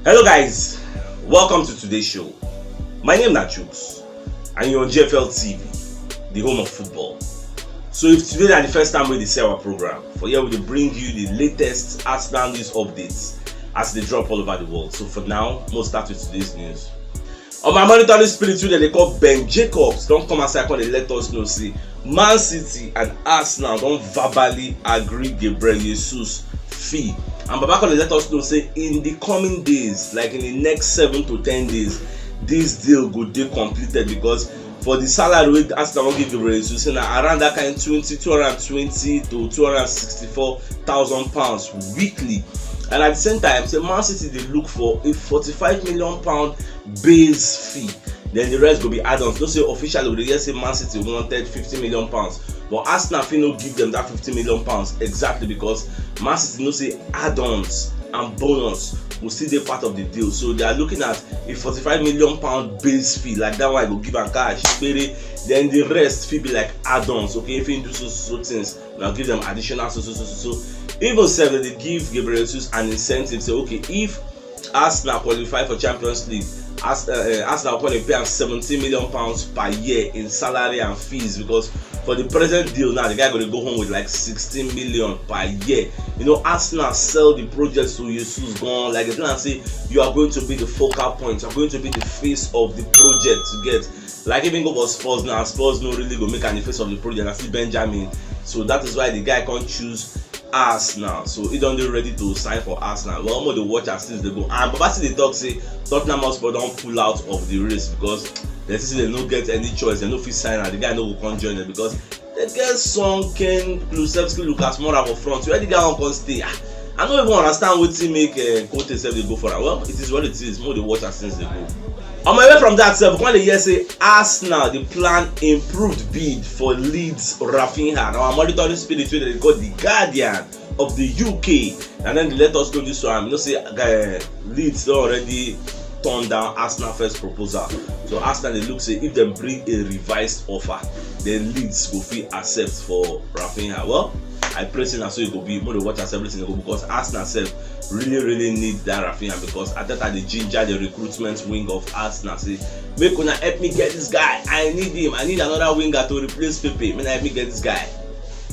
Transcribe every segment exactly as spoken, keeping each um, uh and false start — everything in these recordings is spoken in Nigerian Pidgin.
Hello guys, welcome to today's show. My name na Chuks and you're on G F L T V, the home of football. So if today na the first time we dey see our program, for here we dey bring you the latest Arsenal news updates as they drop all over the world. So for now, we'll start with today's news. On my monitoring spirit wey dem dey call Ben Jacobs don come outside come dey let us know say Man City and Arsenal don verbally agree Gabriel Jesus fee, and Baba come dey let us know say in the coming days, like in the next seven to ten days, this deal go dey completed, because for the salary wey Arsenal wan give Gabriel Jesus, say na around that kind twenty, two hundred twenty to two hundred sixty-four thousand pounds weekly. And at the same time, say Man City dey look for a forty-five million pound base fee. Then the rest go be add-ons. No say officially we dey hear say Man City wanted fifty million pounds, but Arsenal fit no give them that fifty million pounds exactly because Man City know say add-ons and bonus go still dey part of the deal. So they are looking at a forty-five million pound base fee, like that one I go give am cash, pere. Then the rest fit be like add-ons. Okay, if you do so so so things, now give them additional so so so so so. Even sef dem dey give Gabriel Jesus an incentive, say okay, if Arsenal qualify for Champions League, Ars uh, uh, Arsenal go come dey pay am seventeen million pounds per year in salary and fees, because for the present deal now, the guy go dey go home with like sixteen million per year. You know, Arsenal sell the project to Jesus gone, like, dem tell am say you are going to be the focal point, you are going to be the face of the project, you get. Like, even go for Spurs now, Spurs no really go make am the face of the project, na still Benjamin. So that is why the guy come choose Arsenal. So he don dey ready to sign for Arsenal. Well, omo dey watch as things dey go. And Baba still dey talk say Tottenham Hotspur don pull out of the race because dem see say dem no get any choice. Dem no fit sign am. The guy no go come join dem because dem get Son, Kane, Kulusevski, Lucas Moura for front. Where the guy wan come stay? Ah, I no even understand wetin make uh, Conte sef dey go for am. Well, it is what it is. Make we dey watch as things dey go. Omo, away from that sef, we come dey hear say Arsenal dey plan improved bid for Leeds Rafinha. Now, our monitoring spirit wey dem dey call the Guardian of the U K, and then they let us know this one. You know say uh, Leeds don already turn down Arsenal first proposal. So Arsenal dey look say if dem bring a revised offer, then Leeds go fit accept for Rafinha. Well, I pray say na so e go be. Make we dey watch as everything dey go, because Arsenal sef really really need that Rafinha, because Arteta dey ginger the recruitment wing of Arsenal, say make una help me get this guy. I need him. I need another winger to replace Pepe. Make una help me get this guy.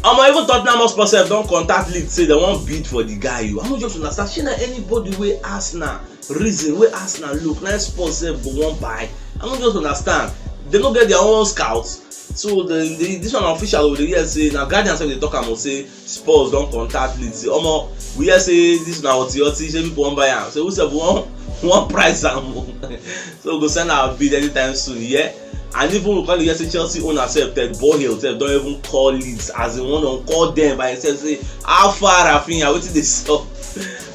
Omo, even Tottenham Hotspur sef don contact Leeds say dem wan bid for the guy. You, I no just understand. Shey na anybody wey Arsenal reason, wey Arsenal look, na Spurs sef go wan buy? I no just understand. Dem no get their own scouts. So the, the, this one official, we dey hear say na Guardian sef dey talk am o, say Spurs don contact Leeds. Say, omo, we hear say this na oti oti, say people wan buy am. Say we sef wan wan price am o. So we go send our bid anytime soon, yeah. And even we come dey hear say Chelsea owner sef, Ted Boyle sef, don even call Leeds, as in one don call them by himself, say, "How far, Rafinha? Wetin dey sup?"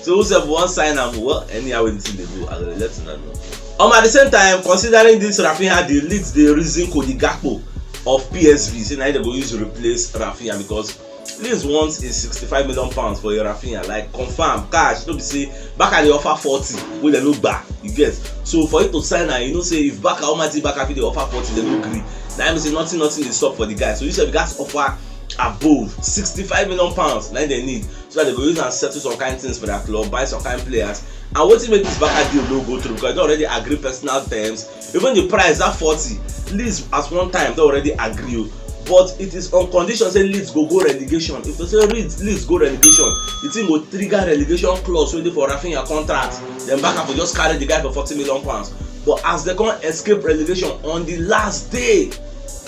So we sef wan sign am o. Well, anyhow wey the thing dey go, I go dey let una know. Um, at the same time, considering this Rafinha deal, Leeds dey reason Cody Gakpo of P S V, say na him dem go use replace Rafinha, because Leeds want a sixty-five million pounds for a Rafinha, like, confirm cash. No be say Barca dey offer forty, wey dem no gba, you get. So for you to sign am, you know say if Barca, Almighty Barca fit dey offer forty, dem no gree. Na him be say nothing, nothing dey sup for the guy. So you sef gats offer above sixty-five million pounds, na him dem need, so that dem go use am settle some kind things for their club, buy some kind players. And wetin make this Barca deal no go through, because dem don already agree personal terms. Even the price, that forty, Leeds at one time don already agree o. But it is on condition say Leeds go go relegation. If to say Leeds, Leeds go relegation, the thing go trigger relegation clause wey dey for Rafinha contract. Then Barca go just carry the guy for forty million pounds. But as dem come escape relegation on the last day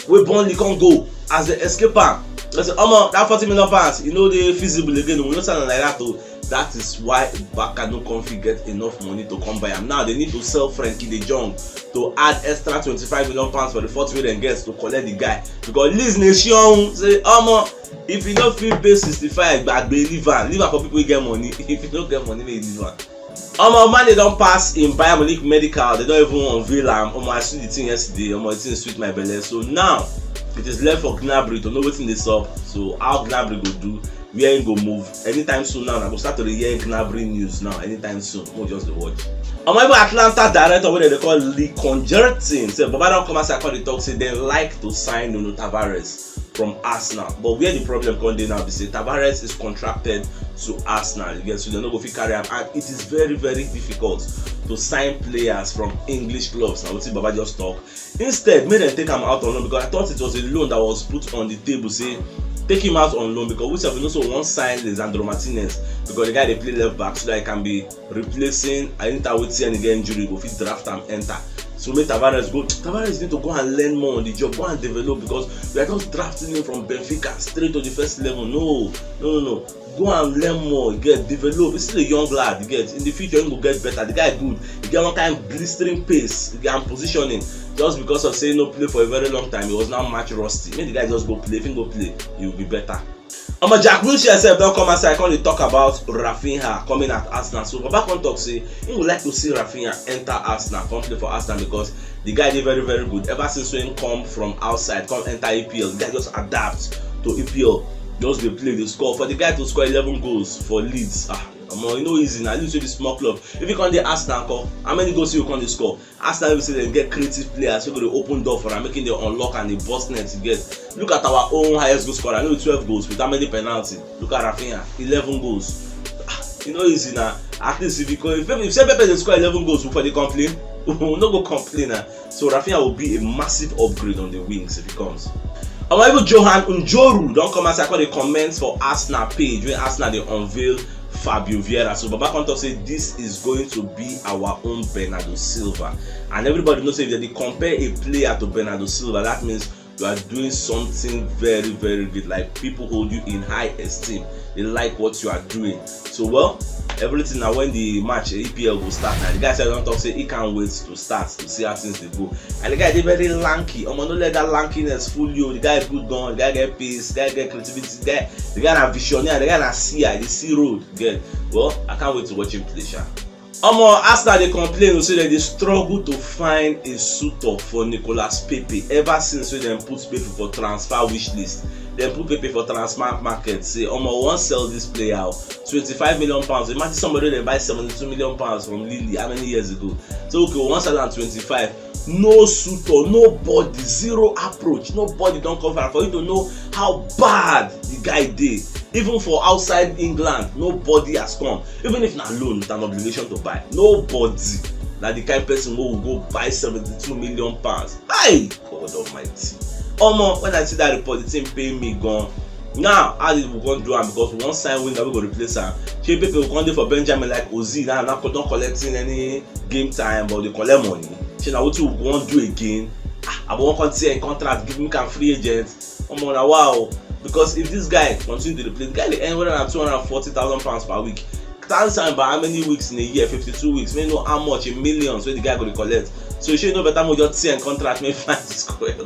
wey Burnley come go, as dem escape am, dem say, "Omo, that forty million pounds, e no dey feasible again. We no sign am like that o." That is why Barca no come fit get enough money to come buy am. Now they need to sell Frenkie de Jong to add extra twenty-five million pounds for the forty wey dem get to collect the guy, because Leeds nation say, "Omo, if you no fit pay sixty-five, gbagbe, leave am, leave am for people wey get money. If you no get money, make you leave am." Omo, Mane don pass in Bayern Munich medical. Dem don even unveil am. Omo, I see the thing yesterday. Omo, the thing sweet my belle. So now it is left for Gnabry to know wetin dey sup. So how Gnabry go do, where him go move anytime soon now. I go start to dey hear Gnabry news now anytime soon. Make we just dey watch. Omo, even Atalanta director wey dem dey call Lee Conjertin, say Baba don come outside come dey talk say dem like to sign Nuno Tavares from Arsenal. But where the problem come dey now be say Tavares is contracted to Arsenal, you get, so dem no go fit carry am, and it is very very difficult to sign players from English clubs. Na wetin Baba just talk. Instead, make dem take am out on loan, because I thought it was a loan that was put on the table, say take him out on loan, because we sef know say we wan sign Lisandro Martinez, because the guy dey play left back, so that he can be replacing Anita Wetin, and get injury, go fit draft am enter. So make Tavares go. Tavares need to go and learn more on the job, go and develop, because we are just drafting him from Benfica straight to the first eleven. No, no, no, no. Go and learn more, you get, develop. He's still a young lad, you get. In the future, he go get better. The guy good. He get one kind blistering pace, he get positioning. Just because of say no play for a very long time, he was now match rusty. Make the guy just go play. If he go play, he will be better. Omo, Jack Wilshere sef don come outside, come dey talk about Rafinha coming at Arsenal. So Baba come talk say he would like to see Rafinha enter Arsenal, come play for Arsenal, because the guy dey very, very good. Ever since when he come from outside, come enter E P L, the guy just adapt to E P L, just dey play, dey score. For the guy to score eleven goals for Leeds, ah, omo, e no easy na. Leeds wey be small club. If he come dey Arsenal, come, how many goals he go come dey score? Arsenal wey be say dem get creative players wey go dey open door for am, making dem unlock and dey burst net, you get. Look at our own highest goal scorer, no be twelve goals with how many penalty? Look at Rafinha, eleven goals. Ah, e no easy na. At least if you, if, if say Pepe dey score eleven goals, we for dey complain? We no go complain na. So Rafinha will be a massive upgrade on the wings if he comes. Omo, even Johan Njoru don come outside, come dey comment for Arsenal page when Arsenal dey unveil Fabio Vieira. So Baba come talk say this is going to be our own Bernardo Silva, and everybody know say if they compare a player to Bernardo Silva, that means you are doing something very, very good. Like, people hold you in high esteem, they like what you are doing. So, well, everything now, when the match, E P L, go start now, the guy sef don talk say he can't wait to start to see how things dey go. And the guy dey very lanky. Omo, no let that lankiness fool you. The guy good gun, the guy get pace, the guy get creativity, the guy, the guy na visionary, the guy na seer, the see road. Get, well, I can't wait to watch him play, sha. Omo, Arsenal dey complain say dem dey struggle to find a suitor for Nicolas Pepe ever since wey dem put Pepe for transfer wish list. Dem put Pepe for transfer market, say, omo, we wan sell this player o, twenty-five million pounds. Imagine somebody wey dem buy seventy-two million pounds from Lille how many years ago. So, okay, we wan sell am twenty-five. No suitor, nobody, zero approach, nobody don come for am, for you to know how bad the guy dey. Even for outside England, nobody has come. Even if na loan with an obligation to buy, nobody. Na the kind person wey go buy seventy-two million pounds. Hi, God Almighty. Omo, when I see that report, the thing pain me gan. Now, how did we come do am? Because we wan sign winger wey go replace am. Shey Pepe go come dey for Benjamin like Ozil now, now don collecting any game time, but dey collect money? Shey na wetin we wan do again? Ah, I wan come tear im contract, give me am free agent. Omo, na wow. Because if this guy continue to dey play, the guy dey earn one hundred and two hundred and forty thousand pounds per week. Times am by how many weeks in a year? Fifty-two weeks. Make you know how much in millions wey the guy go dey collect. So you should know better, make just tear im contract, make find this square.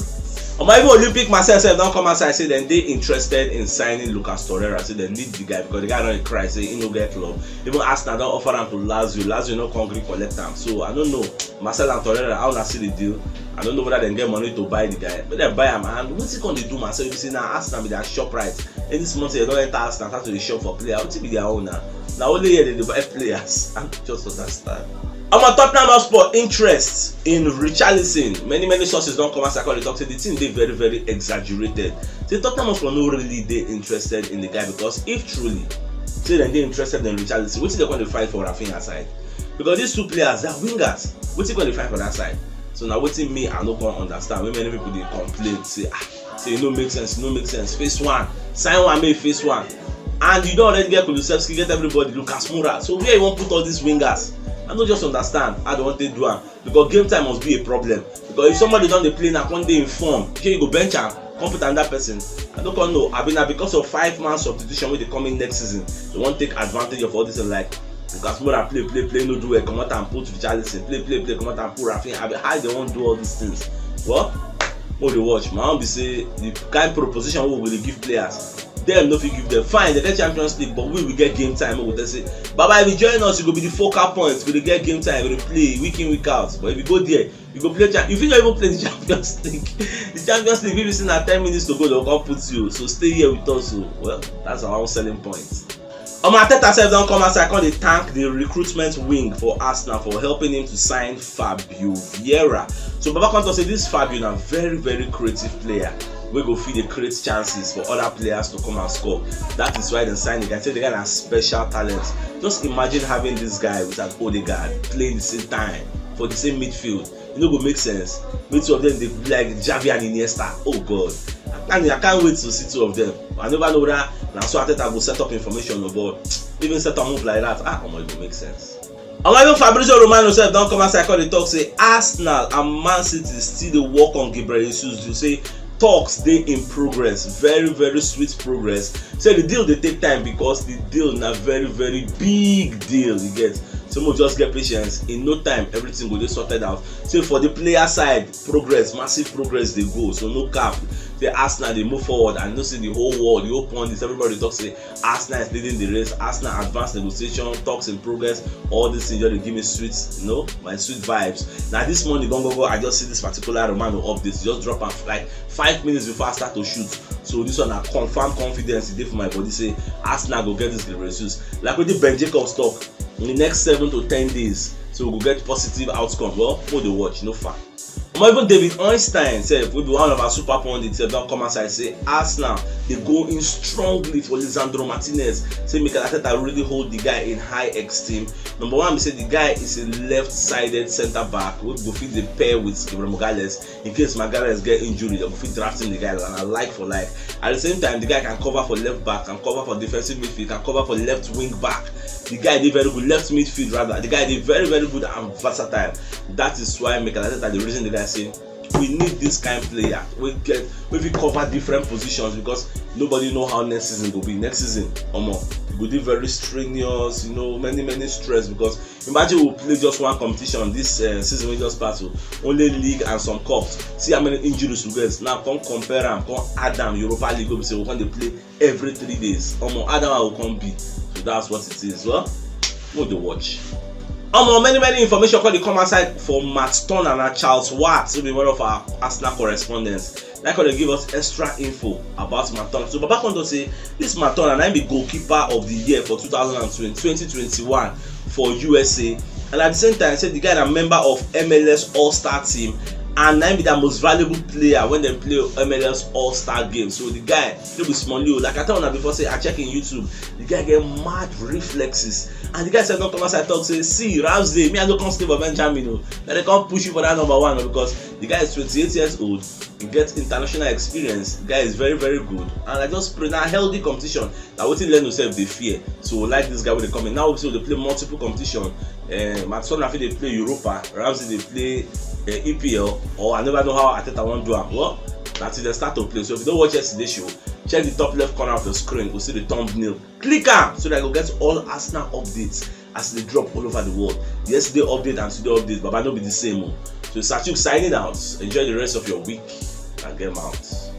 Omo, even Olympique Marseille sef don come outside say dem dey interested in signing Lucas Torreira. Say dem need the guy because the guy don dey cry say he no get club. Even Arsenal don offer am to Lazio. Lazio no come gree collect am. So I no know. Marseille and Torreira, how una see the deal? I no know whether dem get money to buy the guy. Make dem buy am, and wetin come dey do Marseille? You see, na Arsenal be their shop right. Any small thing, dem don enter Arsenal, start to dey shop for player. Wetin be their own na? Na only here dem dey buy players. I no just understand. Omo, Tottenham Hotspur interest in Richarlison. Many, many sources don come outside come dey talk say the thing dey very, very exaggerated. Say Tottenham Hotspur no really dey interested in the guy, because if truly say dem dey interested in Richarlison, wetin dem come dey find for Rafinha side? Because these two players, they are wingers. Wetin come dey find for that side? So na wetin me, I no come understand. Wey many people dey complain say, ah, say e no make sense, e no make sense. Face one, sign one, make e face one. And you don already get Kulusevski, get everybody, Lucas Moura. So where you wan put all these wingers? I no just understand how dem wan take do am. Because game time must be a problem. Because if somebody don dey play now, come dey in form, shey you go bench am, come put another person? I no come know. Abi na because of five man substitution wey dey come in next season, dem wan take advantage of all this thing, like, Lucas Moura play, play, play, no do well, comot am, put Richarlison, play, play, play, comot am, put Rafinha. Abi how dem wan do all these things? Well, make we dey watch. My own be say the kind proposition wey we go dey give players, dem no fit give dem. Fine, dem get Champions League, but we, we get game time. Make we tell say, Baba, if you join us, you go be the focal point. We dey get game time, we dey play week in, week out. But if you go there, you go play cha-, you fit not even play the Champions League. The Champions League, maybe say na ten minutes to go, dem come put you. So stay here with us. So, well, that's our own selling point. Omo, Arteta sef don come outside, come dey thank the recruitment wing for Arsenal for helping him to sign Fabio Vieira. So Baba come talk say this Fabio na very, very creative player. wey go fit dey create chances for other players to come and score. That is why dem sign the guy. Say the guy na special talent. Just imagine having this guy with an Odegaard playing the same time for the same midfield. E no go make sense. Make two of them dey be like Xavi and Iniesta. Oh God. And I can't wait to see two of them. I never know whether na so Arteta go set up information o, but even set up move like that, ah, omo, e go make sense. Omo, even Fabrizio Romano sef don come outside come dey talk say Arsenal and Man City still dey work on Gabriel Jesus. You say talks dey in progress, very very sweet progress. Say the deal dey take time because the deal na very very big deal. You get, so mo just get patience. In no time, everything go dey sorted out. Say for the player side, progress, massive progress dey go. So no cap. Say Arsenal dey move forward, and you know say the whole world, the whole pundits, everybody talk say Arsenal is leading the race. Arsenal advanced negotiation, talks in progress. All this thing just dey give me sweet, you know, my sweet vibes. Now this morning, go go go, I just see this particular Romano update. Just drop am like five minutes before I start to shoot. So this one na confirm confidence e dey for my body say Arsenal go get this Gabriel Jesus. Like wetin Ben Jacobs talk, in the next seven to ten days, so we go get positive outcome. Well, we dey watch, no far. Omo, even David Ornstein sef, wey be one of our super pundits sef, don come outside say Arsenal dey go in strongly for Lisandro Martinez. Say Mikel Arteta really hold the guy in high esteem. Number one be say the guy is a left-sided centre back wey go fit dey pair with Gabriel Magalhaes. In case Magalhaes get injury, dem go fit draft him the guy na like for like. At the same time, the guy can cover for left back, can cover for defensive midfield, can cover for left wing back. The guy dey very good, left midfield rather. The guy dey very very good and versatile. That is why Mikel Arteta dey reason the guy say we need this kind player wey get, wey fit cover different positions, because nobody know how next season go be. Next season, omo, e go dey very strenuous, you know, many many stress, because imagine we play just one competition this uh, season wey just pass o, only league and some cups. See how many injuries we get. Now come compare am, come add am Europa League wey be say we come dey play every three days. Omo, add am, I go come be. So that's what it is. Well, we dey watch. Omo, many many information come dey come outside for Matt Turner and Charles Watts, wey be one of our Arsenal correspondents. Like how dem give us extra info about Matt Turner. So Baba come talk say this Matt Turner na him be goalkeeper of the year for two thousand and twenty, twenty twenty-one for U S A, and at the same time say the guy na member of M L S All-Star team, and na him be their most valuable player when dem play M L S All-Star game. So the guy no be small o. Like I tell una before say I check him YouTube, the guy get mad reflexes, and the guy sef don come outside talk say, see, Ramsdale, me I no come stay for Benjamin o. Na dem come push you for that number one o, because the guy is twenty-eight years old, he get international experience, the guy is very very good, and I just pray na healthy competition. Na wetin Leno sef dey fear. So like this guy wey dey come in now, so dey play multiple competition. Uh, Matt Turner fit dey play Europa, Ramsdale dey play uh, E P L, or I never know how Arteta wan do am. Well, na till dem start to play. So if you don watch yesterday show, check the top left corner of your screen, you go see the thumbnail. Click am so that you go get all Arsenal updates as they drop all over the world. Yesterday update and today update, Baba, no be the same o. So Sachuk signing out. Enjoy the rest of your week and get out.